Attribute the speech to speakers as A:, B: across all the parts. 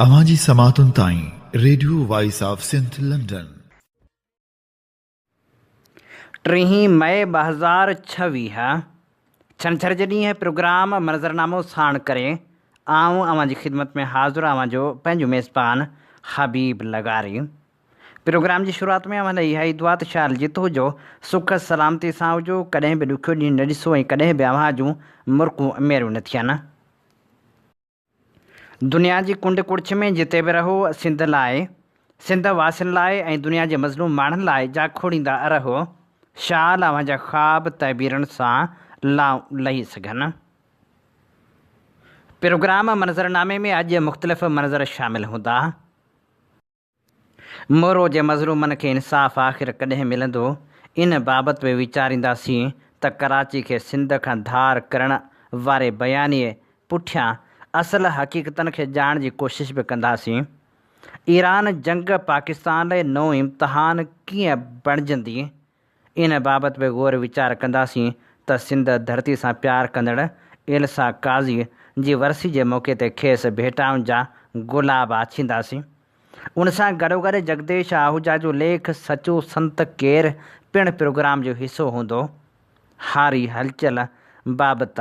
A: اوهان جي سماعتن تائين radio voice of Sindh London.
B: ٽيهين مئي 2026 ڇنڇر جي ڏينهن پروگرام منظرنامو ساڻ ڪري آئون اوهان جي خدمت ۾ حاضر اوهان جو پنهنجو ميزبان حبيب لغاري. پروگرام جي شروعات ۾ اوهان لاء اها ئي دعا ته شال جت هجو، سک سلامتي سان هجو، ڪڏهن به ڏکيو ڏينهن نه ڏسو ۽ ڪڏهن به اوهان جون مرڪون ميريون نه ٿين. دنيا جي ڪنڊ ڪڙڇ ۾ جتي به رهو، سنڌ لاء، سنڌ واسين لاء ۽ دنيا جي مظلوم ماڻهن لاء جاکوڙيندا رهو. شال اوهان جا خواب تعبيرن سان لائون لهي سگهن. پروگرام منظرنامي ۾ اڄ مختلف منظر شامل هوندا. مورو جي مظلومن کي انصاف آخر ڪڏهن ملندو؟ ان بابت به ويچارينداسين ته ڪراچي کي سنڌ کان ڌار ڪرڻ واري بيانيي پٺيان اصل حقيقتن کي ڄاڻڻ جي ڪوشش به ڪنداسين. ايران جنگ پاڪستان لاء نئون امتحان ڪيئن بڻجندي؟ ان بابت به غور ويچار ڪنداسين ته سنڌ ڌرتي سان پيار ڪندڙ ايلسا قاضي جي ورسي جي موقعي تي کيس ڀيٽائن جا گلاب آڇينداسين. ان سان گڏوگڏ جگديش آهوجا جو ليک سچو سنت ڪير پڻ پروگرام جو حصو هوندو. هاري هلچل بابت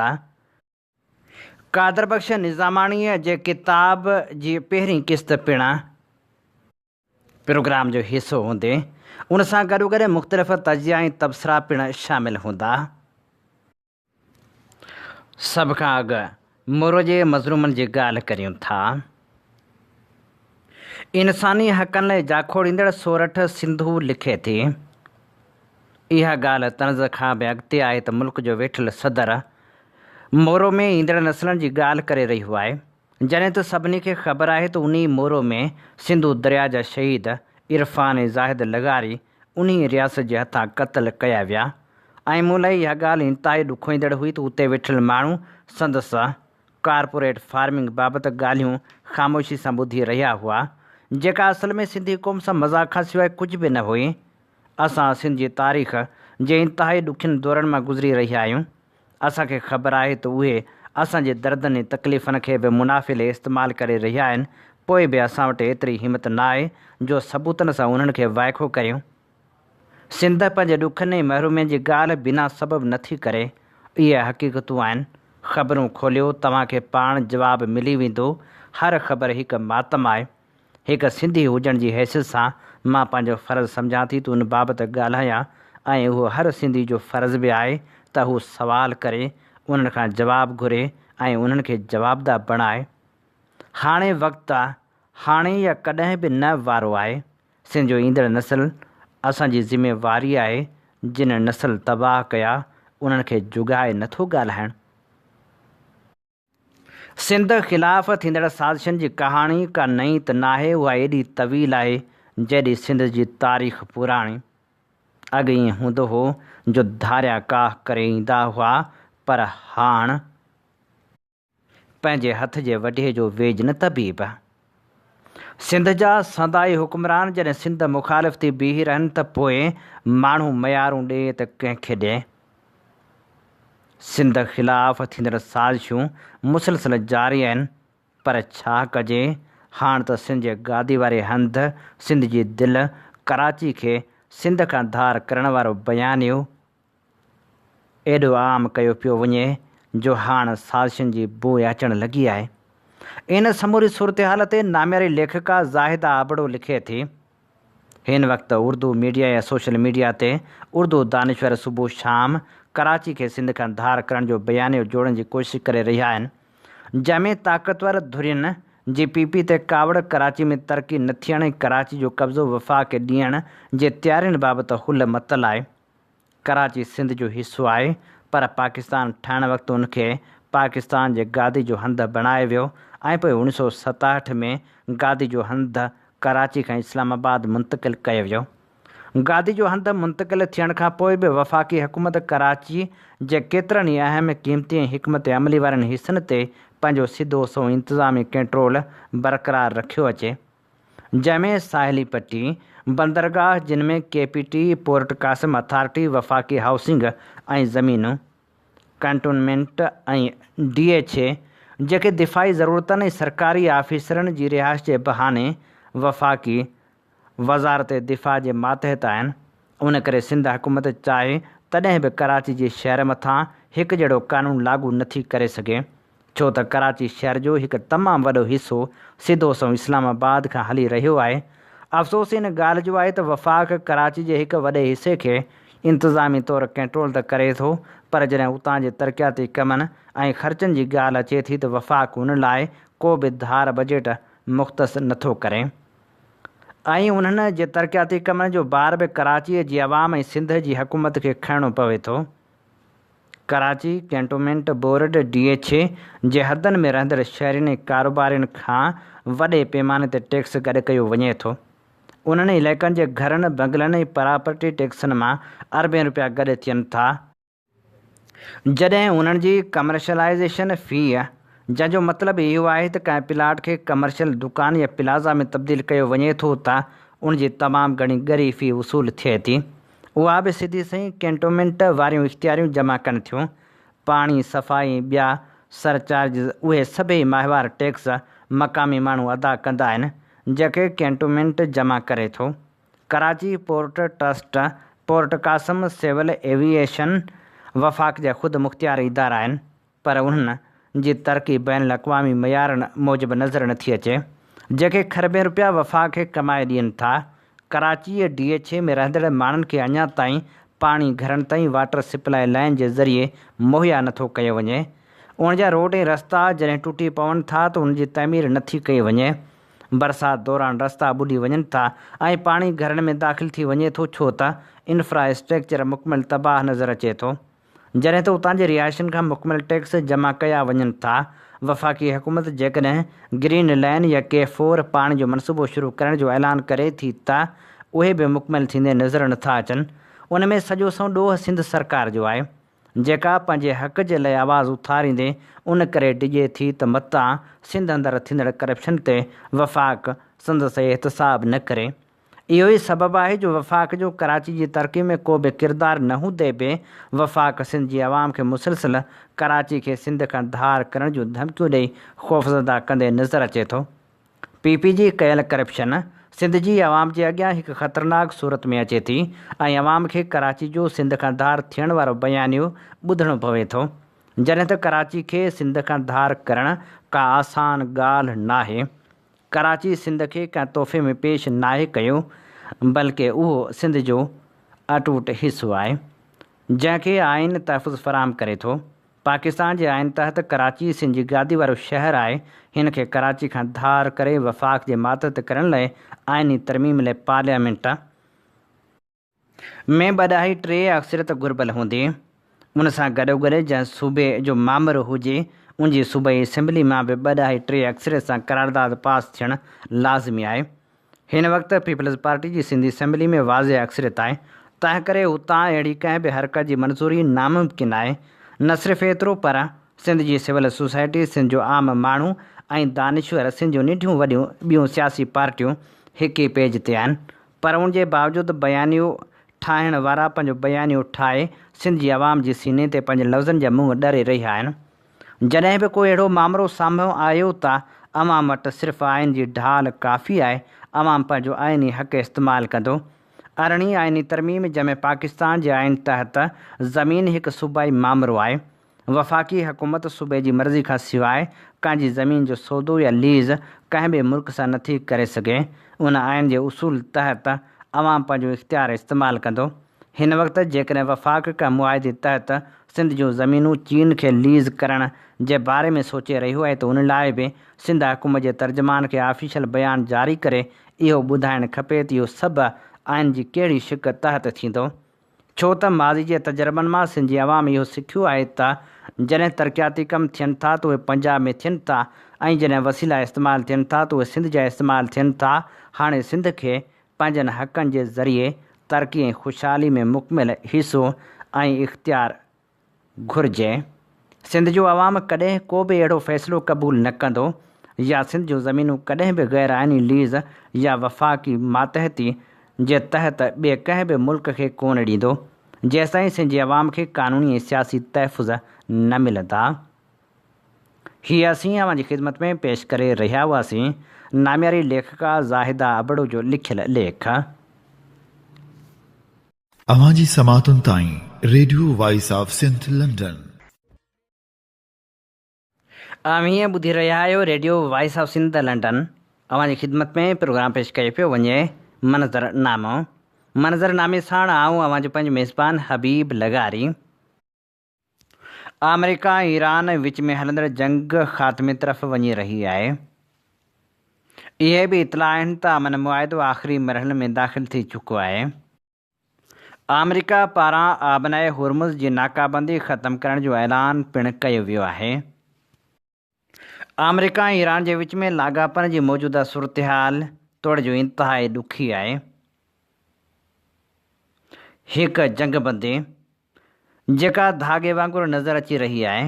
B: قادر بخش نظاماڻيء جي ڪتاب جي پهرين قسط پڻ. پروگرام جو حصو هوندي، ان سان گڏوگڏ مختلف تجزيا ۽ تبصرا پڻ شامل هوندا. سڀ کان اڳ مورو جي مظلومن جي ڳالهه ڪريون ٿا. انساني حقن لاء جاکوڙيندڙ سورٺ سنڌو لکي ٿي، اها ڳالهه طنز کان به اڳتي آهي ته ملڪ جو ويٺل صدر مورو ۾ ايندڙ نسلن جي ڳالهه ڪري رهيو آهي، جڏهن ته سڀني کي خبر آهي ته انهي مورو ۾ سنڌو درياء جا شهيد عرفان ۽ زاهد لغاري انهي رياست جي هٿان قتل ڪيا ويا ۽ مون لاء اها ڳالهه انتهائي ڏکوئيندڙ هئي ته اتي ويٺل ماڻهو سندس ڪارپوريٽ فارمنگ بابت ڳالهيون خاموشي سان ٻڌي رهيا هئا جيڪا اصل ۾ سنڌي قوم سان مذاق کان سواء ڪجهه به نه هئي. اسان سنڌ جي تاريخ جي انتهائي ڏکين دورن مان گذري رهيا آهيون. اسان کي خبر آهي ته اهي اسان جي دردن ۽ تڪليفن کي به منافعي لئي استعمال ڪري رهيا آهن، پوء به اسان وٽ ايتري همت نه آهي جو ثبوتن سان انهن کي وائکو ڪريون. سنڌ پنهنجي ڏکن ۽ محرومين جي ڳالهه بنا سبب نه ٿي ڪري، اهي حقيقتون آهن. خبرون کوليو، توهان کي پاڻ جواب ملي ويندو. هر خبر هڪ ماتم آهي. هڪ سنڌي هجڻ جي حيثيت سان مان پنهنجو فرض سمجهان ٿي ته ان بابت ڳالهايان ۽ اهو هر سنڌي جو فرض به آهي ته هو سوال ڪري، انهن کان جواب گهري ۽ انهن کي جوابده بڻائي. هاڻي وقت هاڻي يا ڪڏهن به نه وارو آهي. سنڌ جو ايندڙ نسل اسان جي ذميواري آهي، جن نسل تباهه ڪيا انهن کي جڳائي نٿو ڳالهائڻ. سنڌ خلاف ٿيندڙ سازشن جي ڪهاڻي ڪا نئين ته ناهي، اها ايڏي طويل آهي جيڏي سنڌ جي تاريخ پراڻي. اڳ ائين هوندو هو جو ڌاريا ڪاهه ڪري ايندا هئا پر هاڻ پنهنجي هٿ جي وڍي جو ويڄ نه طبيب. سنڌ جا سندائي حڪمران جڏهن سنڌ مخالف ٿي بيهي رهن ته پوء ماڻهو ميارون ڏي ته ڪنهن کي ڏي. سنڌ خلاف ٿيندڙ سازشون مسلسل جاري آهن پر ڇا ڪجي هاڻ ته سنڌ جي گادي واري هنڌ سنڌ جي دل ڪراچي کي سنڌ کان ڌار ڪرڻ وارو بيانيو ايڏو عام ڪيو پيو وڃي جو هاڻ سازشن جي بوء اچڻ لڳي آهي. ان سموري صورتحال تي نامياري ليکڪا زاهده ابڙو لکي ٿي. هن وقت اردو ميڊيا يا سوشل ميڊيا تي اردو دانشور صبح شام ڪراچي کي سنڌ کان ڌار ڪرڻ جو بيانيو جوڙڻ جي ڪوشش ڪري رهيا آهن جنهن ۾ طاقتور ڌرين جي پي پي تي ڪاوڙ، ڪراچي ۾ ترقي نه ٿيڻ ۽ ڪراچي جو قبضو وفاق کي ڏيڻ جي تيارين بابت هل متل آهي. ڪراچي سنڌ جو حصو آهي پر پاڪستان ٺهڻ وقت ان کي پاڪستان جي گادي جو هنڌ بڻايو ويو ۽ پوء 1967 ۾ گادي جو هنڌ ڪراچي کان اسلام آباد منتقل ڪيو ويو. گادي جو هنڌ منتقل ٿيڻ کان پوء به وفاقي حڪومت ڪراچي جي ڪيترن ئي اهم، قيمتي ۽ حڪمت عملي وارن حصن تي پنهنجو سڌو سنئون انتظامي ڪنٽرول برقرار رکيو اچي. جنهن ۾ ساحلي پٽي، بندرگاهه جن ۾ K P T, port Qasim authority, وفاقي هائوسنگ ۽ زمينون، ڪنٽونمينٽ ۽ ڊي ايڇ اي جيڪي دفاعي ضرورتن ۽ سرڪاري آفيسرن جي رهائش جي بهاني وفاقي وزارت دفاع جي ماتحت آهن. ان ڪري سنڌ حڪومت چاهي تڏهن به ڪراچي جي شهر مٿان هڪجهڙو قانون لاڳو نٿي ڪري سگهي، ڇو ته ڪراچي شهر جو هڪ تمام وڏو حصو سڌو سنئون اسلام آباد کان هلي رهيو آهي. افسوس ان ڳالهه جو آهي ته وفاق ڪراچي جي هڪ وڏي حصي کي انتظامي طور ڪنٽرول ته ڪري ٿو پر جڏهن اتان جي ترقياتي ڪمن ۽ خرچن جي ڳالهه اچي ٿي ته وفاق ان لاء ڪو به ڌار بجيٽ مختص نٿو ڪري ۽ انهن جي ترقياتي ڪمن جو بار به ڪراچيء جي عوام ۽ سنڌ جي حڪومت کي کڻڻو پوي ٿو. Karachi cantonment board, D H A, جي حدن ۾ رهندڙ شهرين ۽ ڪاروبارين کان وڏي پيماني تي ٽيڪس گڏ ڪيو وڃي ٿو. انهن علائقن جي گهرن، بنگلن ۽ پراپرٽي ٽيڪسن مان اربين رپيا گڏ ٿين ٿا. جڏهن انهن جي ڪمرشلائيزيشن فيء، جنهن جو مطلب اهو آهي ته ڪنهن پلاٽ کي ڪمرشل دڪان يا پلازا ۾ تبديل ڪيو وڃي ٿو ته ان جي تمام گهڻي ڳري في وصول ٿئي ٿي. اها به سڌي سنئين ڪينٽومينٽ واريون اختياريون جمع ڪن ٿيون. پاڻي، صفائي ۽ ٻيا سرچارجز اهي سڀئي ماهوار ٽيڪس مقامي ماڻهو ادا ڪندا آهن، جيڪي ڪينٽومينٽ جمع ڪري ٿو. Karachi port trust, port Qasim, civil aviation وفاق جا خود مختيار ادارا آهن. پر انهن جي ترقي بين الاقوامي معيارن موجب نظر نٿي اچي، جيڪي کربين رپيا وفاق کي ڪمائي ڏين ٿا. ڪراچيء ڊي ايڇ اي ۾ رهندڙ ماڻهن کي اڃا تائين پاڻي گهرن تائين واٽر سپلائي لائين جي ذريعي مهيا نٿو ڪيو وڃي. ان جا روڊ ۽ رستا جڏهن ٽٽي پون ٿا ته ان جي تعمير نٿي ڪئي وڃي. برسات دوران رستا ٻڏي وڃن ٿا ۽ پاڻي گهرن ۾ داخل ٿي وڃي ٿو ڇو ته انفرا اسٽريڪچر مڪمل تباهه نظر اچي ٿو. جڏهن ته اتان جي رهائشين کان مڪمل ٽيڪس جمع ڪيا وڃن ٿا، وفاقي حڪومت جيڪڏهن گرين لائين يا ڪي فور پاڻي جو منصوبو شروع ڪرڻ جو اعلان ڪري ٿي ته اهي به مڪمل ٿيندي نظر نٿا اچن، ان ۾ سڄو سنئون ڏوهه سنڌ سرڪار جو آهي، جيڪا پنهنجي حق جي لئه آواز اٿاريندي ان ڪري ڊڄي ٿي ته متان سنڌ اندر ٿيندڙ ڪرپشن تي وفاق سندس احتساب نه ڪري. اهو ئي سبب آهي جو وفاق جو ڪراچي جي ترقي ۾ ڪو به ڪردار نه هوندي به وفاق سنڌ جي عوام کي مسلسل ڪراچي کي سنڌ کان ڌار ڪرڻ جون ڌمڪيون ڏئي خوفزده ڪندي نظر اچي ٿو. پي پي جي ڪيل ڪرپشن سنڌ جي عوام جي اڳيان هڪ خطرناڪ صورت ۾ اچي ٿي ۽ عوام کي ڪراچي جو سنڌ کان ڌار ٿيڻ وارو بيانيو ٻڌڻو پوي ٿو. جڏهن ته ڪراچي کي سنڌ کان ڌار ڪرڻ ڪا آسان ڳالهه ناهي. ڪراچي سنڌ کي ڪنهن تحفي ۾ پيش ناهي ڪيو بلڪه اهو سنڌ جو اٽوٽ حصو آهي جنهن کي آئين تحفظ فراهم ڪري ٿو. پاڪستان جي آئين تحت ڪراچي سنڌ جي گادي وارو شهر آهي هن کي ڪراچي کان ڌار ڪري وفاق جي ماتحت ڪرڻ لئه آئيني ترميم لئه پارليامينٽ ۾ ٻه ڏهائي ٽي اڪثريت گهربل هوندي. ان سان گڏوگڏ جنهن صوبي جو مامرو هجي، ان جي صوبائي اسيمبلي مان به ٻه ڏهائي ٽي اڪثريت سان قرارداد پاس ٿيڻ لازمي آهي. هن وقت پيپلز پارٽي جي سنڌ اسيمبلي ۾ واضح اڪثريت آهي، تنهنڪري اتان اهڙي ڪنهن به حرڪت جي منظوري ناممڪن آهي. نه صرف ايترو پر سنڌ جي سول سوسائٽي، سنڌ جو عام ماڻهو ۽ دانشور، سنڌ جون ننڍيون وڏيون ٻيون سياسي پارٽيون هڪ ئي پيج تي آهن. پر ان جي باوجود بيانيو ٺاهڻ وارا پنهنجو بيانيو ٺاهي سنڌ جي عوام جي سيني تي پنهنجي لفظن جا منهن ڏري رهيا آهن. جڏهن به ڪو اهڙو مامرو سامهون آيو ته عوام وٽ صرف آئين جي ڍال ڪافي آهي، عوام پنهنجو آئيني حق استعمال ڪندو. ارڙهين آئيني ترميم جنهن ۾ پاڪستان جي آئين تحت زمين هڪ صوبائي مامرو آهي، وفاقي حڪومت صوبي جي مرضي کان سواء ڪنهن جي زمين جو سودو يا ليز ڪنهن به ملڪ سان نٿي ڪري سگهي، ان آئين جي اصول تحت عوام پنهنجو اختيار استعمال ڪندو. هن وقت جيڪڏهن وفاق ڪنهن معاهدي تحت سنڌ جون زمينون چين کي ليز ڪرڻ جي باري ۾ سوچي رهيو آهي ته ان لاء به سنڌ حڪومت جي ترجمان کي آفيشل بيان جاري ڪري اهو ٻڌائڻ کپي ته اهو سڀ آئين جي ڪهڙي شق تحت ٿيندو. ڇو ته ماضي جي تجربن مان سنڌ جي عوام اهو سکيو آهي ته جڏهن ترقياتي ڪم ٿين ٿا ته اهي پنجاب ۾ ٿين ٿا ۽ جڏهن وسيلا استعمال ٿين ٿا ته اهي سنڌ جا استعمال ٿين ٿا، هاڻي سنڌ کي پنهنجن حقن جي ذريعي ترقي ۽ خوشحالي ۾ مڪمل حصو ۽ اختيار گهرجي. سنڌ جو عوام ڪڏهن ڪو به اهڙو فيصلو قبول نه ڪندو يا سنڌ جون زمينون ڪڏهن به غير آئيني ليز يا وفاقي ماتحتي جي تحت ٻئي ڪنهن به ملڪ کي ڪونه ڏيندو جيستائين سنڌ جي عوام کي قانوني ۽ سياسي تحفظ نه ملندا. هي اسين اوهان جي خدمت ۾ پيش ڪري رهيا هئاسين نامياري ليکڪا زاهده ابڙو جو لکيل ليک.
A: اوهان جي سماعتن تائين radio voice of Sindh London.
B: اوهين ٻڌي رهيا آهيو radio voice of Sindh London. اوهان جي خدمت ۾ پروگرام پيش ڪيو پيو وڃي منظر نامو. منظر نامي ساڻ آئون اوهان جو پنهنجو ميزبان حبيب لغاري. آمريڪا ۽ ايران وچ ۾ هلندڙ جنگ خاتمي طرف وڃي رهي آهي. اهي به اطلاع آهن ته امن معاهدو آخري مرحلن ۾ داخل ٿي چڪو آهي. آمريڪا پاران آبنائي هرمز جي ناڪابندي ختم ڪرڻ جو اعلان پڻ ڪيو ويو آهي. آمريڪا ۽ ايران جي وچ ۾ لاڳاپن جي موجوده صورتحال توڙي جو انتهائي ڏکي آهي. هڪ جنگ بندي جيڪا ڌاڳي وانگر نظر اچي رهي آهي،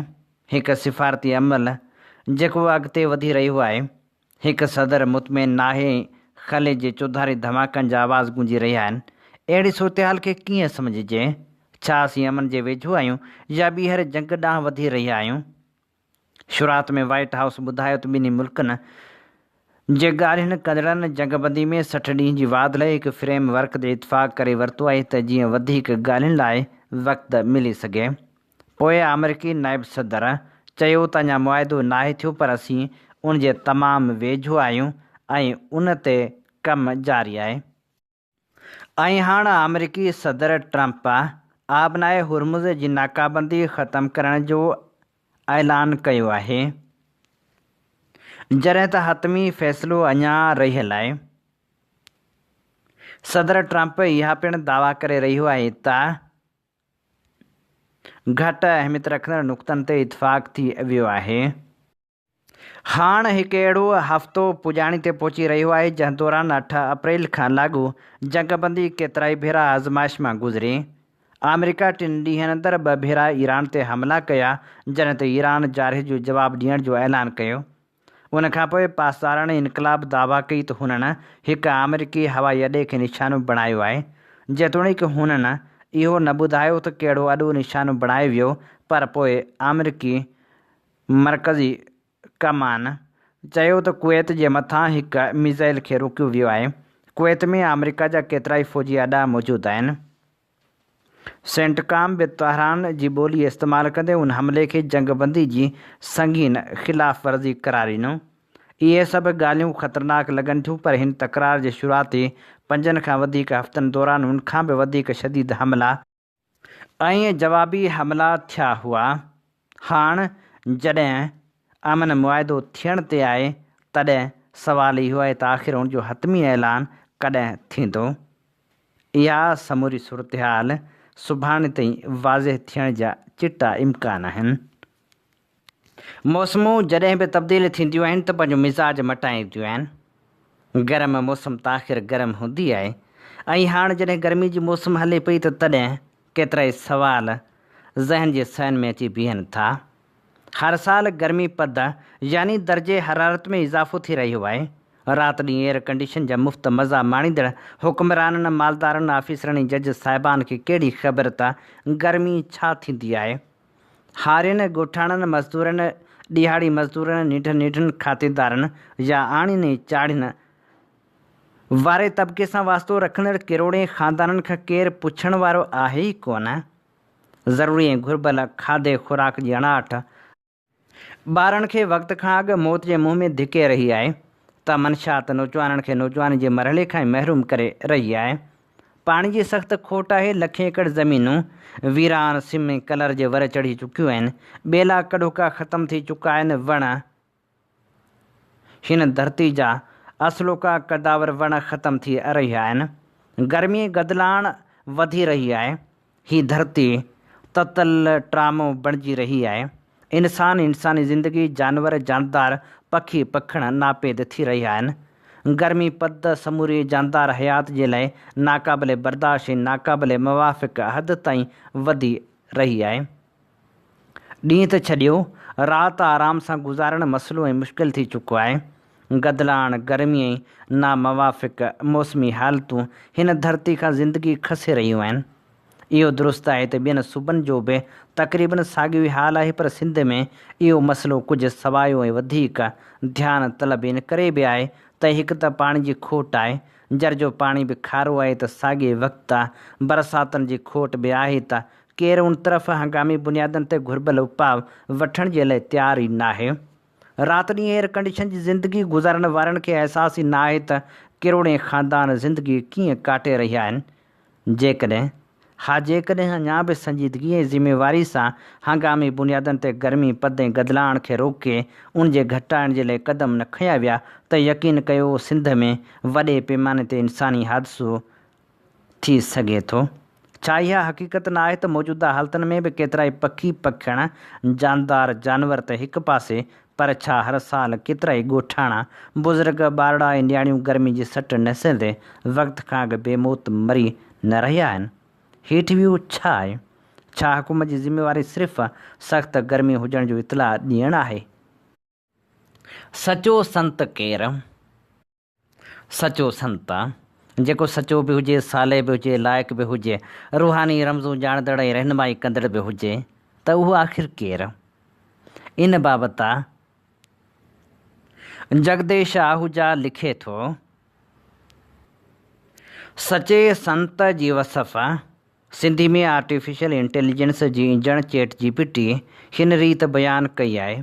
B: هڪ سفارتي عمل جيڪو اڳتي وڌي رهيو آهي، هڪ صدر مطمئن ناهي ۽ خليج جي چوڌاري ڌماڪن جا آواز گونجي رهيا آهن، اهڙي صورتحال کي ڪيئن سمجهجي؟ ڇا اسين امن جي ويجهو آهيون يا ٻيهر جنگ ڏانهن وڌي رهيا آهيون؟ شروعات ۾ وائيٽ هائوس ٻڌايو ته ٻنهي ملڪن جي ڳالهين ڪندڙن جنگبندي ۾ 60 ڏينهن جي واڌ لاء هڪ فريم ورڪ تي اتفاق ڪري ورتو آهي ته جيئن وڌيڪ ڳالهين لاء وقت ملي سگهي. پوء آمريڪي نائب صدر چيو ته اڃا معاهدو ناهي ٿيو پر اسين ان جي تمام ويجهو آهيون ۽ ان تي ڪم جاري آهي. ۽ هاڻ آمريڪي صدر ٽرمپ آبنائي هرمز جي ناڪابندي ختم ڪرڻ جو اعلان ڪيو آهي، جڏهن ته حتمي فيصلو اڃا رهيل آهي. صدر ٽرمپ اها پڻ دعويٰ ڪري رهيو آهي ته گهٽ اهميت رکندڙ نقطن تي اتفاق ٿي ويو آهي. هاڻ هڪ اهڙو هفتو پڄاڻي تي پهچي رهيو آهي، جنهن دوران اٺ اپريل کان لاڳو جنگبندي ڪيترائي ڀيرا آزمائش مان گذري. آمريڪا ٽن ڏينهن اندر ٻه ڀيرا ايران تي حملا ڪيا، جڏهن ته ايران جارحيت جو جواب ڏيڻ جو اعلان ڪيو. ان کانپوء پاسداران انقلاب دعويٰ ڪئي ته هنن هڪ آمريڪي هوائي اڏي کي نشانو بڻايو آهي. جيتوڻيڪ هنن اهو نه ٻڌايو ته ڪهڙو اڏو نشانو بڻايو ويو، پر پوء آمريڪي مرڪزي ڪمان چيو ته ڪويت جي مٿان هڪ ميزائل کي روڪيو ويو آهي، ڪويت ۾ آمريڪا جا ڪيترائي فوجي اڏا موجود آهن. سينٽڪام به تهران جي ٻولي استعمال ڪندي ان حملي کي جنگ بندي جي سنگين خلاف ورزي قرار ڏنو. اهي سڀ ڳالهيون خطرناڪ لڳن ٿيون پر هن تڪرار جي شروعاتي پنجن کان وڌيڪ هفتن دوران ان کان به وڌيڪ شديد حملا ۽ جوابي حملا ٿيا هئا. هاڻ جڏهن امن معاهدو ٿيڻ تي آهي تڏهن سوال اهو آهي ته آخر ان جو حتمي اعلان ڪڏهن ٿيندو؟ اها سموري صورتحال سڀاڻي تائين واضح ٿيڻ جا چٽا امڪان آهن. موسمون جڏهن به تبديل ٿينديون آهن ته پنهنجو مزاج مٽائينديون آهن. گرم موسم ته آخر گرم هوندي آهي ۽ هاڻ جڏهن گرمي جي موسم هلي پئي ته تڏهن ڪيترائي سوال ذهن جي صحن ۾ اچي بيهن ٿا. هر سال گرمي پد يعني درجي حرارت ۾ اضافو ٿي رهيو آهي. رات ڏينهن ايئر ڪنڊيشن جا مفت مزا ماڻيندڙ حڪمرانن، مالدارن، آفيسرن ۽ جج صاحبان کي ڪهڙي خبر ته گرمي ڇا ٿيندي آهي. هارين، ڳوٺاڻن، مزدورن، ڏهاڙي مزدورن، ننڍن ننڍن کاتيدارن يا آڻين ۽ چاڙهين واري طبقي سان واسطو رکندڙ ڪروڙين خاندانن کان ڪير پڇڻ وارو آهي ئي ڪونه. ضروري ۽ گهربل کاڌي خوراڪ جي اڻاٺ، ٻارن کي وقت کان اڳ موت جي منهن ۾ ڌڪي رهي آهي ته منشيات نوجوانن کي نوجواني جي مرحلي کان ئي محروم ڪري رهي آهي. پاڻي جي سخت کوٽ آهي، لکين ايڪڙ زمينون ويران سم ۽ ڪلر جي ور چڙهي چڪيون آهن، ٻيلا ڪڏهوڪا ختم ٿي چڪا آهن، وڻ هن ڌرتي جا اصلوڪا قداور وڻ ختم ٿي رهيا آهن. گرمي گدلاڻ وڌي رهي آهي. هي ڌرتي تتل ٽرامو بڻجي رهي آهي. انسان، انساني زندگي، جانور، جاندار، پکي پکڻ ناپيد ٿي رهيا آهن. گرمي پد سموري جاندار حيات جي لاء ناقابل برداشت ۽ ناقابل موافق حد تائين وڌي رهي آهي. ڏينهن ته ڇڏيو، رات آرام سان گذارڻ مسئلو ۽ مشڪل ٿي چڪو آهي. گدلاڻ، گرمي ۽ ناموافق موسمي حالتون هن ڌرتي کان زندگي کسي رهيون آهن. اهو درست آهي ته ٻين صوبن جو به تقريبن ساڳيو ئي حال آهي پر سنڌ ۾ اهو مسئلو ڪجهه سوايو ۽ وڌيڪ ڌيان طلب ان ڪري به آهي ته هڪ ته پاڻي جي کوٽ آهي، جر جو پاڻي به کارو آهي ته ساڳئي وقت برساتن جي کوٽ به آهي ته ڪير ان طرف هنگامي بنيادن تي گهربل اپاء وٺڻ جي لاء تيار ئي ناهي. رات ڏينهن ايئر ڪنڊيشن جي زندگي گذارڻ وارن کي احساس ئي ناهي ته ڪروڙين خاندان زندگي ڪيئن ڪاٽي رهيا آهن. جيڪڏهن، ها جيڪڏهن اڃا به سنجيدگي ۽ ذميواري سان هنگامي بنيادن تي گرمي پد ۽ گدلاڻ کي روڪي ان جي گهٽائڻ جي لاء قدم نه کنيا ويا ته يقين ڪيو سنڌ ۾ وڏي پيماني تي انساني حادثو ٿي سگهي ٿو. ڇا اها حقيقت نه آهي ته موجوده حالتن ۾ به ڪيترائي پکي پکيڻ، جاندار جانور ته هڪ پاسي پر ڇا هر سال ڪيترائي ڳوٺاڻا، بزرگ، ٻارڙا ۽ نياڻيون گرمي جي سٽ نه سهندي وقت کان اڳ بي موت مري نه رهيا آهن؟ هيٺ ويو ڇا آهي؟ ڇا حڪومت جي ذميواري صرف سخت گرمي هجڻ جو اطلاع ڏيڻ آهي؟ سچو سنت ڪير؟ سچو سنت، جيڪو سچو به هجي، صالح به هجي، لائق به هجي، روحاني رمزون ڄاڻندڙ ۽ رهنمائي ڪندڙ به هجي ته اهو آخر ڪير؟ ان بابت جگديش آهوجا لکي ٿو. سچي سنت جي وصف سنڌي ۾ آرٽيفيشل انٽيليجنس جي انجڻ چيٽ جي پي ٽي هن ريت بيان ڪئي آهي.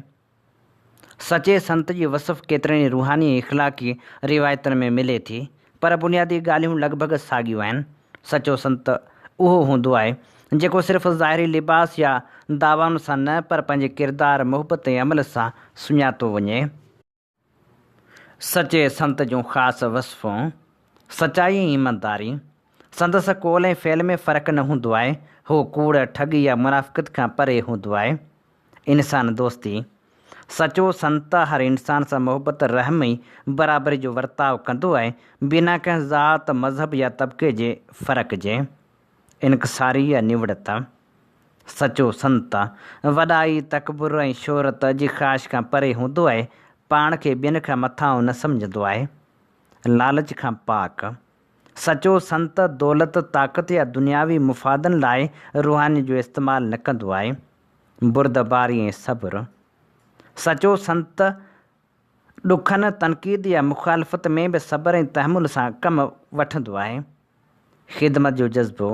B: سچي سنت جي وصف ڪيترين ئي روحاني ۽ اخلاقي روايتن ۾ ملي ٿي، پر بنيادي ڳالهيون لڳ ڀڳ ساڳيون آهن. سچو سنت اهو هوندو آهي، جيڪو صرف ظاهري لباس يا دعوائن سان نه، پر پنهنجي ڪردار، محبت ۽ عمل سان سڃاتو وڃي. سچي سنت جون خاص وصفون، سچائي ۽ ايمانداري، سندس قول ۽ فعل ۾ فرق نه هوندو آهي. هو ڪوڙ، ٺڳي يا منافقت کان پري هوندو آهي. انسان دوستي، سچو سنت هر انسان سان محبت، رحم ۽ برابري جو ورتاء ڪندو آهي، بنا ڪنهن ذات، مذهب يا طبقي جي فرق جي. انڪساري يا نوڙت، سچو سنت وڏائي، تڪبر ۽ شهرت جي خواهش کان پري هوندو آهي، پاڻ کي ٻين کان مٿانهون نه سمجهندو آهي. لالچ کان پاڪ، سچو سنت دولت، طاقت يا دنياوي مفادن لاء روحانيت جو استعمال نه ڪندو آهي. بردباري ۽ صبر، سچو سنت ڏکن، تنقيد يا مخالفت ۾ به صبر ۽ تحمل سان ڪم وٺندو آهي. خدمت جو جذبو،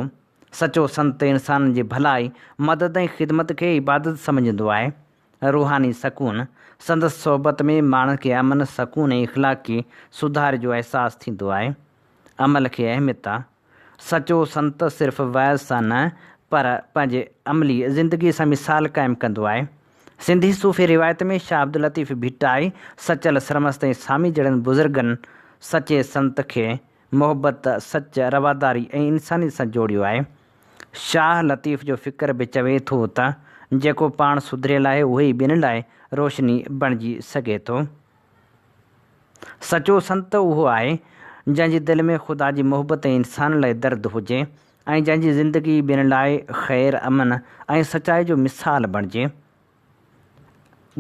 B: سچو سنت انسانن جي ڀلائي، مدد ۽ خدمت کي عبادت سمجهندو آهي. روحاني سڪون، سندس صحبت ۾ ماڻهن کي امن، سڪون ۽ اخلاقي سڌاري جو احساس ٿيندو آهي. عمل کي اهميت، سچو سنت صرف وعظ سان نه پر پنهنجي عملي زندگيء سان مثال قائم ڪندو آهي. سنڌي صوفي روايت ۾ شاهه عبداللطيف ڀٽائي، سچل سرمست ۽ سامي جهڙن بزرگن سچي سنت کي محبت، سچ، رواداري ۽ انسانيت سان جوڙيو آهي. شاهه لطيف جو فڪر به چوي ٿو ته جيڪو پاڻ سڌريل آهي اهوئي ٻين لاء روشني بڻجي سگهي ٿو. سچو سنت اهو آهي، جنهن جي دل ۾ خدا جي محبت ۽ انسان لاء درد هجي ۽ جنهن جي زندگي ٻين لاء خير، امن ۽ سچائي جو مثال بڻجي.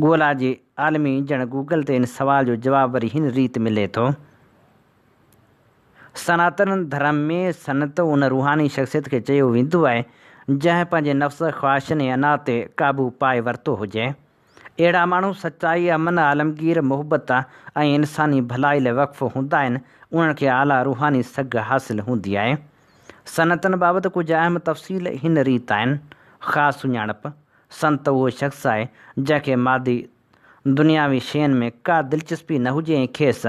B: ڳولا جي عالمي انجڻ گوگل تي ان سوال جو جواب وري هن ريت ملي ٿو. سناتن ڌرم ۾ سنت ان روحاني شخصيت کي چيو ويندو آهي، جنهن پنهنجي نفس، خواهشن ۽ انا تي قابو پائي ورتو هجي. اهڙا ماڻهو سچائي، امن، عالمگير محبت ۽ انساني ڀلائي لاء وقف هوندا آهن، انهن کي اعليٰ روحاني سگهه حاصل هوندي آهي. سنتن بابت ڪجهه اهم تفصيل هن ريت آهن، خاص سڃاڻپ، سنت اهو شخص آهي، جنهن کي مادي دنياوي شين ۾ ڪا دلچسپي نه هجي ۽ کيس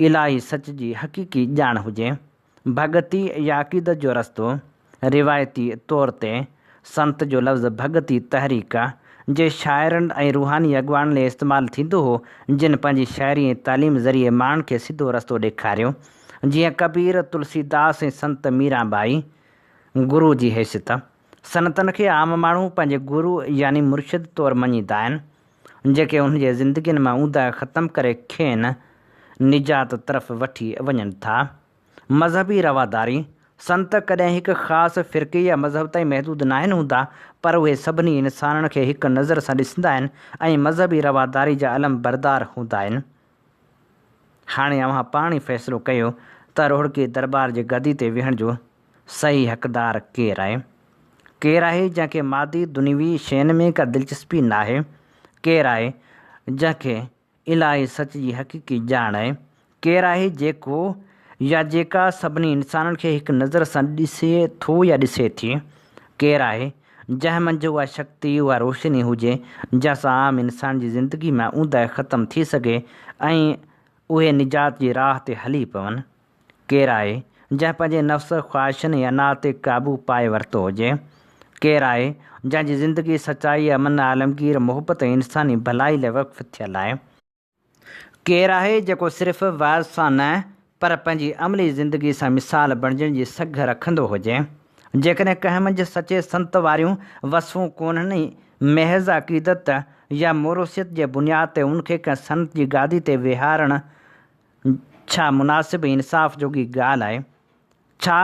B: الاهي سچ جي حقيقي ڄاڻ هجي. ڀڳتي يا عقيدت جو رستو، روايتي طور تي سنت جو لفظ ڀڳتي تحريڪ جي شاعرن ۽ روحاني اڳواڻن لاء استعمال ٿيندو هو، جن پنهنجي شاعري ۽ تعليم ذريعي ماڻهن کي سڌو رستو ڏيکاريو، جيئن ڪبير، تلسي داس ۽ سنت ميران ٻائي. گرو جي حيثيت، سنتن کي عام ماڻهو پنهنجي گرو يعني مرشد طور مڃيندا آهن، جيڪي انهن جي زندگين مان اونداهه ختم ڪري کين نجات طرف وٺي وڃن ٿا. مذهبي رواداري، سنت ڪڏهن هڪ خاص فرقي يا مذهب تائين محدود ناهن هوندا، پر اهي سڀني انسانن کي هڪ نظر سان ڏسندا آهن ۽ مذهبي رواداري جا علمبردار هوندا آهن. هاڻي اوهان پاڻ ئي فيصلو ڪيو ته روهڙڪي درٻار جي گدي تي ويهڻ جو. صحيح حقدار ڪير آهي؟ ڪير آهي جنهن کي مادي دنيوي شين ۾ ڪا دلچسپي ناهي؟ ڪير آهي جنهن کي الاهي سچ جي حقيقي ڄاڻ آهي؟ ڪير آهي جيڪو يا جيڪا سڀني انسانن کي هڪ نظر سان ڏسي ٿو يا ڏسي ٿي؟ ڪير آهي جنهن منجهه اها شڪتي، اها روشني هجي، جنهن سان عام انسان جي زندگي مان اوندهه ختم ٿي سگهي ۽ اهي نجات جي راهه تي هلي پون؟ ڪير آهي جنهن پنهنجي نفس، خواهشن ۽ انا تي قابو پائي ورتو هجي؟ ڪير آهي جنهن جي زندگي سچائي، امن، عالمگير محبت ۽ انساني ڀلائي لاء وقف ٿيل آهي؟ ڪير آهي جيڪو صرف وعظ سان نه پر پنهنجي عملي زندگي سان مثال بڻجڻ جي سگهه رکندو هجي؟ جيڪڏهن ڪنهن منجهه سچي سنت واريون وصفون ڪونهن ۽ محض عقيدت يا موروثيت جي بنياد تي ان کي ڪنهن سنت جي گادي تي ويهارڻ ڇا مناسب ۽ انصاف جوڳي ڳالهه آهي؟ ڇا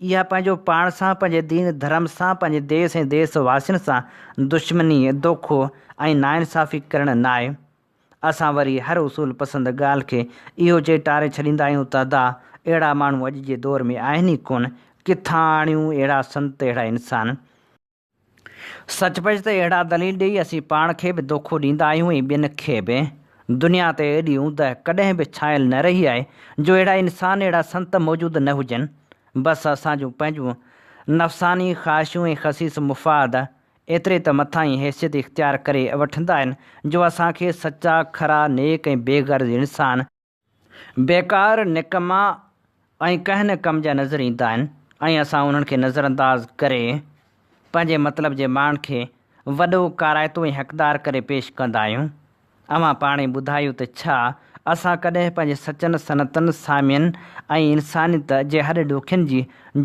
B: اها پنهنجو پاڻ سان، پنهنجي دين ڌرم سان، پنهنجي ديس ۽ ديس واسين سان دشمني، دوکو ۽ ناانصافي ڪرڻ ناهي؟ اسان وري هر اصول پسند ڳالهه کي اهو چئي ٽاري ڇڏيندا آهيون ته ادا اهڙا ماڻهو اڄ جي دور ۾ آهن ئي ڪونه، ڪٿان آڻيون اهڙا سنت اهڙا انسان. سچ پچ ته اهڙا دليل ڏيئي اسين پاڻ کي به دوکو ڏيندا آهيون ۽ ٻين کي به. دنيا تي ايڏي اوندهه ڪڏهن به ڇانيل نه رهي آهي جو اهڙا انسان اهڙا سنت موجود نه هجن. بس اسان جون پنهنجون نفساني خواهشون ۽ خسيس مفاد ايتري ته مٿاهين حيثيت اختيار ڪري وٺندا آهن جو اسان کي سچا، کرا، نيڪ ۽ بي غرض انسان، بيڪار، نڪما ۽ ڪنهن نه ڪم جا نظر ايندا آهن ۽ اسان انهن کي نظرانداز ڪري پنهنجي مطلب جي ماڻهن کي وڏو ڪارائتو ۽ حقدار ڪري پيش ڪندا آهيون. اوهان پاڻ ئي ٻڌايو ته ڇا اسان ڪڏهن پنهنجي سچن سنتن، سامين ۽ انسانيت جي هڏ ڏوکين جي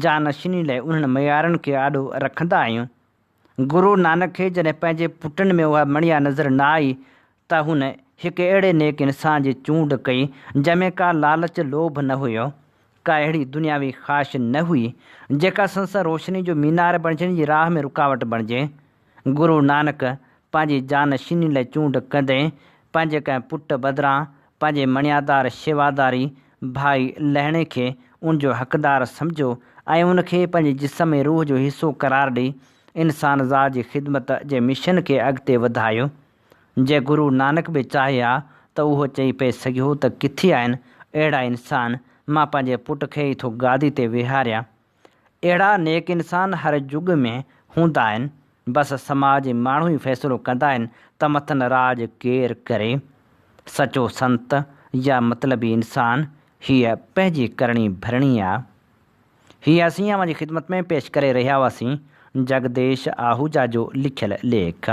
B: جانشيني لاء انهن معيارن کي آڏو رکندا آهيون؟ گرو نانڪ کي جڏهن پنهنجي پٽن ۾ اها مڻيا نظر نه آئي ته هن هڪ اهڙي نيڪ انسان جي چونڊ ڪئي جنهن ۾ ڪا لالچ لوڀ نه هيو، ڪا اهڙي دنياوي خواهش نه هئي جيڪا سندس روشني جو مينار بڻجڻ جي راهه ۾ رڪاوٽ بڻجي. گرو نانڪ پنهنجي جانشيني لاء چونڊ ڪندي پنهنجي ڪنهن پٽ بدران پنهنجي مڻيادار شيواداري ڀائي لهڻي کي ان جو حقدار سمجهيو ۽ ان کي پنهنجي جسم ۽ روح جو حصو قرار ڏئي انسان ذات جي خدمت جي مشن کي اڳتي وڌايو. جي گرو نانڪ به چاهي ها ته اهو چئي پئي سگهيو ته ڪٿي آهن اهڙا انسان، مان پنهنجي پٽ کي ئي ٿو گادي تي ويهاريان. اهڙا نيڪ انسان هر جڳ ۾ هوندا آهن، بس سماج ۽ ماڻهو ئي فيصلو ڪندا آهن ته مٿن راڄ ڪير ڪري. سچو سنت يا مطلبي انسان، هيء پنهنجي ڪرڻي ڀرڻي آ. هي اسين اوهان جي خدمت ۾ پيش ڪري رهيا هئاسين جڳديش آهوجا جو لکيل ليک.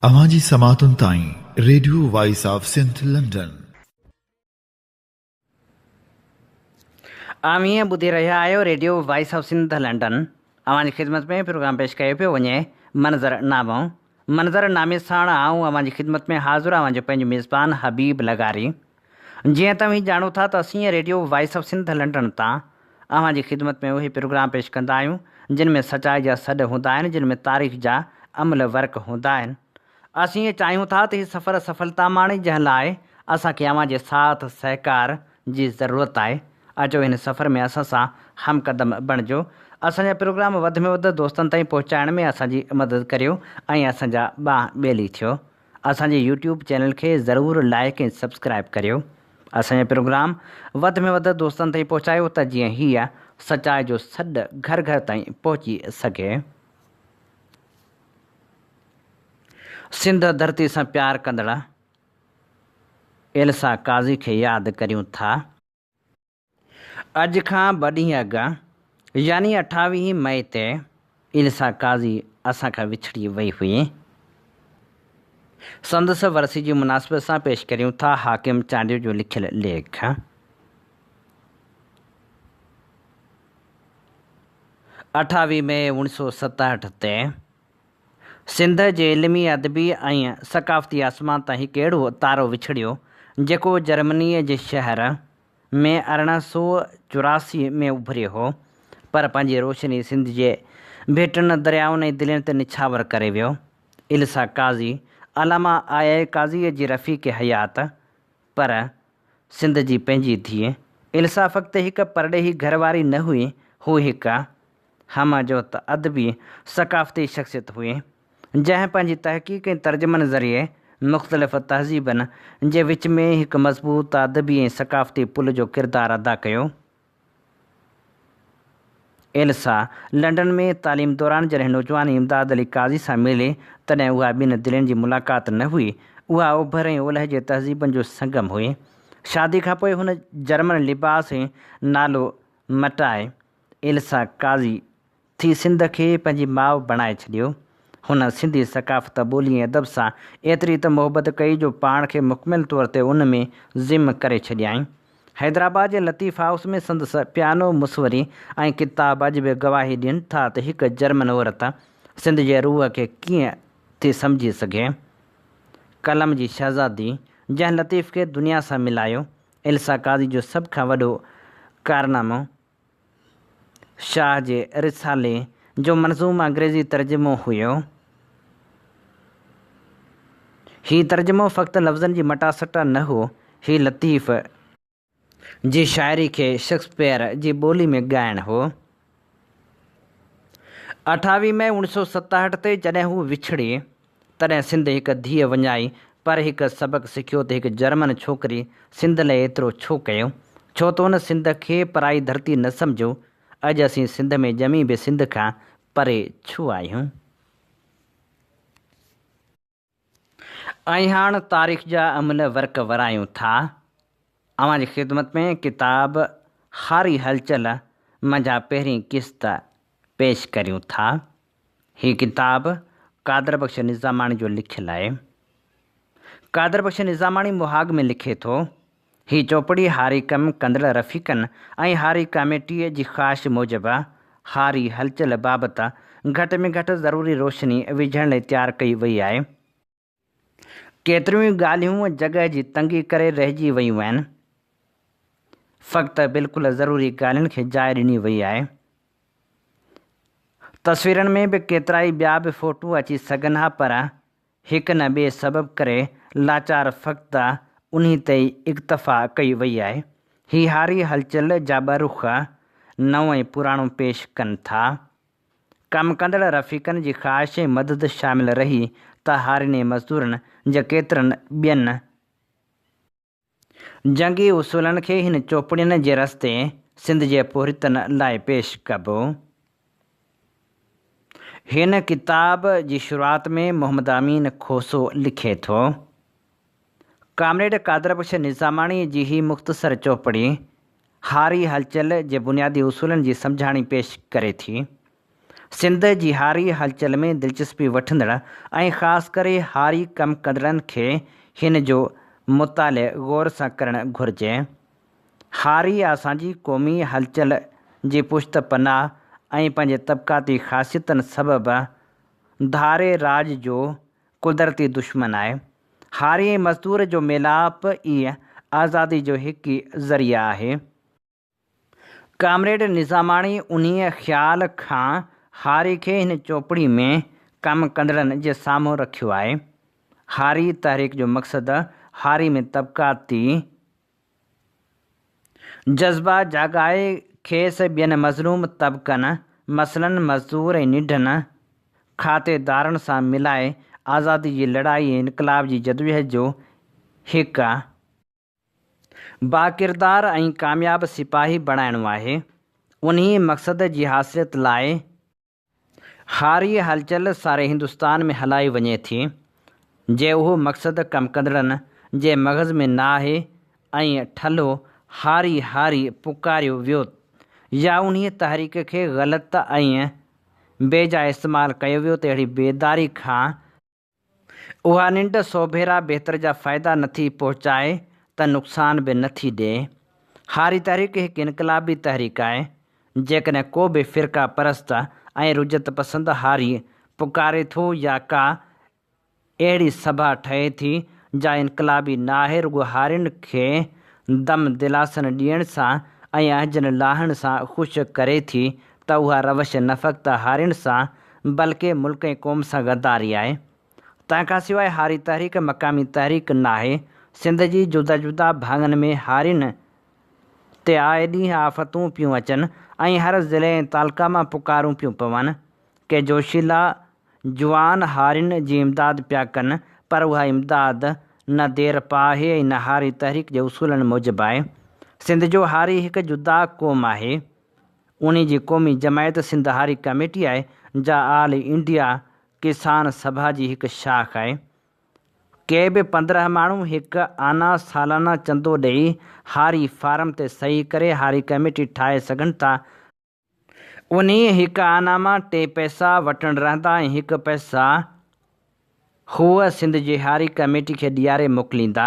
A: اوهان جي سماعتن تائين radio voice of Sindh London.
B: اوهين ٻڌي رهيا آهيو radio voice of Sindh London. اوهان جي خدمت ۾ پروگرام پيش ڪيو پيو وڃي منظر نامو. منظر نامي ساڻ آئون اوهان جي خدمت ۾ حاضر اوهان جو پنهنجو ميزبان حبيب لغاري. جيئن ته اوهين ڄاڻو ٿا ته اسين radio voice of Sindh London تان اوهان جي خدمت ۾ اهي پروگرام پيش ڪندا آهيون جن ۾ سچائي جا سڏ هوندا آهن جن ۾ تاريخ جا املهه ورق هوندا آهن. اسين چاهيون ٿا ته هي سفر سڦلتا ماڻي جنهن لاء اسان کي اوهان جي ساٿ سهڪار جي ضرورت آهي. اچو هن سفر ۾ اسان سان هم قدم بڻجو. اسان جا پروگرام وڌ ۾ وڌ دوستن تائين پهچائڻ ۾ اسان جي مدد ڪريو ۽ اسان جا ٻانهن ٻيلي ٿيو. اسان جي يوٽيوب چينل کي ضرور لائيڪ ۽ سبسڪرائيب ڪريو. اسان جا پروگرام وڌ ۾ وڌ دوستن تائين پهچايو ته جيئن هيء سچائي جو سڏ گهر گهر تائين پهچي سگهي. سنڌ ڌرتي سان پيار ڪندڙ ايلسا قاضي کي ياد ڪريون ٿا. اڄ کان ٻه ڏينهن اڳ يعني اٺاويهين مئي تي ايلسا قاضي اسان کان وڇڙي وئي هئي. سندس ورسي جي مناسبت سان پيش ڪريون ٿا حاڪم چانڊيو جو لکيل ليک. اٺاويهه مئي اوڻيهه سو ستهٺ تي سنڌ جي علمي، ادبي ۽ ثقافتي آسمان تان هڪ اهڙو تارو وڇڙيو، جيڪو جرمنيء جي شهر ۾ 1884 ۾ اڀريو هو، پر پنهنجي روشني سنڌ جي ڀيٽن، دريائن ۽ دلين تي نڇاور ڪري ويو. السا قاضي، علامه آء آء قاضيء جي رفيق حيات، پر سنڌ جي پنهنجي ڌيء ايلسا فقط هڪ پرڏيهي گهر واري نه هئي، هوء هڪ همه جهت ادبي ثقافتي شخصيت هئي، جنهن پنهنجي تحقيق ۽ ترجمن ذريعي مختلف تهذيبن جي وچ ۾ هڪ مضبوط ادبي ۽ ثقافتي پل جو ڪردار ادا ڪيو. ايلسا لنڊن ۾ تعليم دوران جڏهن نوجوان امداد علي قاضي سان ملي، تڏهن اها ٻن دلين جي ملاقات نه هئي، اها اوڀر ۽ اولهه جي تهذيبن جو سنگم هئي. شادي کان پوء هن جرمن لباس ۽ نالو مٽائي ايلسا قاضي ٿي سنڌ کي پنهنجي ماء بڻائي ڇڏيو. هن سنڌي ثقافت، ٻولي ۽ ادب سان ايتري ته محبت ڪئي جو پاڻ کي مڪمل طور تي ان ۾ ضم ڪري ڇڏيائين. حيدرآباد جي لطيف هائوس ۾ سندس پيانو، مصوري ۽ ڪتاب اڄ به گواهي ڏين ٿا ته هڪ جرمن عورت سنڌ جي روح کي ڪيئن ٿي سمجهي سگهي. قلم جي شهزادي، جنهن لطيف کي دنيا سان ملايو، ايلسا قاضي جو سڀ کان وڏو ڪارنامو شاهه جي رسالي جو منظوم انگريزي ترجمو هيو. هي ترجمو فقط لفظن جي مٽاسٽا نه هو، هي لطيف جي شاعري کي شيڪسپيئر جي ٻولي ۾ ڳائڻ هو. اٺاويهه مئي اوڻيهه سؤ ستهٺ تي جڏهن هو وڇڙي، تڏهن سنڌ هڪ ڌيء وڃائي پر هڪ سبق سکيو ته هڪ جرمن ڇوڪري سنڌ لئه ايترو ڇو ڪيو؟ ڇو ته هن سنڌ کي پرائي ڌرتي نه سمجهيو. اڄ اسين سنڌ ۾ ڄمي به سنڌ کان پري ڇو آهيون؟ ۽ هاڻ تاريخ جا املهه ورق ورايون ٿا. اوهان جي خدمت ۾ ڪتاب هاري هلچل منجهان پهرين قسط پيش ڪريون ٿا. هي ڪتاب قادر بخش نظاماڻي جو لکيل آهي. قادر بخش نظاماڻي مهاڳ ۾ لکي ٿو، هي چوپڙي هاري ڪم ڪندڙ رفيقن ۽ هاري ڪاميٽيء جي خواهش موجب هاري هلچل بابت گهٽ ۾ گهٽ ضروري روشني وجهڻ لئي تيار ڪئي وئي آهي. ڪيتريون ئي ڳالهيون جڳهه جي تنگي ڪري رهجي ويون آهن. فقط بلڪل ضروري ڳالهين کي جاء ڏني وئي آهي. تصويرن ۾ به ڪيترائي ٻيا به فوٽو اچي سگهن ها پر هڪ نه ٻئي سبب ڪري لاچار فقط انهي تي ئي اڪتفا ڪئي وئي آهي. هي هاري هلچل جا ٻه رخ، نئون ۽ پراڻو پيش ڪن ٿا. ڪم ڪندڙ رفيقن جي خواهش ۽ مدد شامل رهي ته هارين ۽ مزدورن جي ڪيترن ٻين جنگي اصولن کي هن چوپڙين جي رستي سنڌ جي پورهيتن لاء پيش ڪبو. هن ڪتاب جي شروعات ۾ محمد امين کوسو لکي ٿو. ڪامريڊ قادر بخش نظاماڻيء جي هي مختصر چوپڙي هاري هلچل جي بنيادي اصولن جي سمجهاڻي پيش ڪري ٿي. سنڌ جي هاري هلچل ۾ دلچسپي وٺندڙ ۽ خاص ڪري هاري ڪم ڪندڙن کي هن جو مطالع غور سان ڪرڻ گهرجي. هاري اسان جي قومي هلچل جي پشت پناهه ۽ پنهنجي طبقاتي خاصيتن سبب ڌاري راڄ جو قدرتي دشمن آهي. هاري ۽ مزدور جو ميلاپ ئي آزادي جو هڪ ئي ذريعو آهي. ڪامريڊ نظاماڻي انهيء خيال کان هاري کي هن چوپڙي ۾ ڪم ڪندڙن جي سامهون رکيو آهي. هاري تحريڪ جو مقصد هاري ۾ طبقاتي جذبا جاڳائي کيس ٻين مظلوم طبقن مثلاً مزدور ۽ ننڍن کاتيدارن سان ملائي آزادي جي لڙائي ۽ انقلاب جي جدوجهد جو هڪ باڪردار ۽ ڪامياب سپاهي بڻائڻو آهي. انهيء مقصد جي حاصليت لاء هاري هلچل ساري هندستان ۾ هلائي وڃي ٿي، جي اهو مقصد ڪم ڪندڙن جي مغز ۾ نه آهي ۽ ٺلهو هاري هاري پڪاريو ويو يا انهيء تحريڪ کي غلط ۽ بي جا استعمال ڪيو ويو ته اهڙي بيداري کان اها ننڊ سوڀيرا بهتر جا فائدا نٿي پهچائي ته نقصان به نٿي ڏئي. هاري تحريڪ هڪ انقلابي تحريڪ آهي. جيڪڏهن ڪو به فرقه پرست ۽ رجعت پسند هاري پڪاري ٿو يا ڪا اهڙي سڀا ٺهي ٿي جا انقلابي نه آهي رڳو هارين کي دم دلاسن ڏيڻ سان ۽ اهنجن لاهڻ سان خوش ڪري ٿي ته اها روش نه فقط هارين سان بلڪه ملڪ ۽ قوم سان غداري آهي. تنهن کان سواء هاري تحريڪ مقامي تحريڪ ناهي. سنڌ جي جدا جدا ڀاڱن ۾ هارين تي آئي ڏينهن آفتون پيون اچن ۽ هر ضلعي ۽ تعلقه مان پڪارون پيون پون. ڪي جوشيلا جوان هارين جي امداد پيا ڪن پر اها امداد نه دير پا آهي ۽ نه هاري تحريڪ جي اصولن موجب آهي. سنڌ جو هاري هڪ جدا قوم آهي. انهي جي قومي جماعت سنڌ هاري ڪميٽي آهي جا آل انڊيا ڪسان سڀا جي هڪ شاخ آهي. ڪي به 15 ماڻهو هڪ آنا سالانه چندو ڏئي هاري فارم تي صحيح ڪري هاري ڪميٽي ٺاهي سگهن ٿا. انهيء هڪ آنا مان ٽي پئسا وٽن رهندا ۽ هڪ پئسا هو سنڌ جي هاري ڪميٽي کي ڏياري موڪليندا.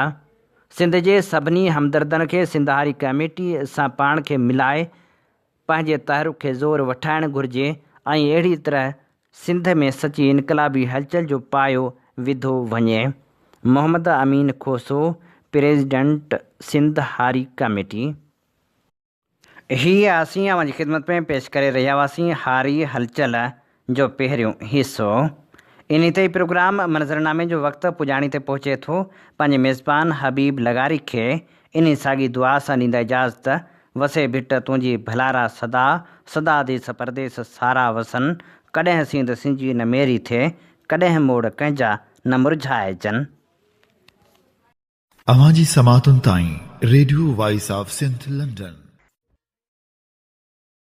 B: سنڌ جي سڀني همدردن کي سنڌ هاري ڪميٽي سان پاڻ کي ملائي پنهنجي تحرڪ کي زور وٺائڻ گهرجي ۽ اهڙي طرح سنڌ ۾ سچي انقلابي هلچل جو پايو وڌو وڃي. محمد امين کوسو، پريزيڊنٽ سنڌ هاري ڪميٽي. هيء اسين اوهان جي خدمت ۾ پيش ڪري رهيا هئاسين هاري هلچل جو پهريون حصو. انهي تي ئي پروگرام منظرنامي جو وقت پڄاڻي تي پهچي ٿو. پنهنجي ميزبان حبيب لغاري کي انهي ساڳي دعا سان ڏيندا اجازت، وسي ڀٽ تنهنجي ڀلارا سدا، سدا ديس پرديس سارا وسن، ڪڏهن سينڌ سنجي نه ميري ٿئي، ڪڏهن موڙ ڪنهن جا نه مرجهائجن.
A: اوهان جي سماعتن تائين radio voice of Sindh London.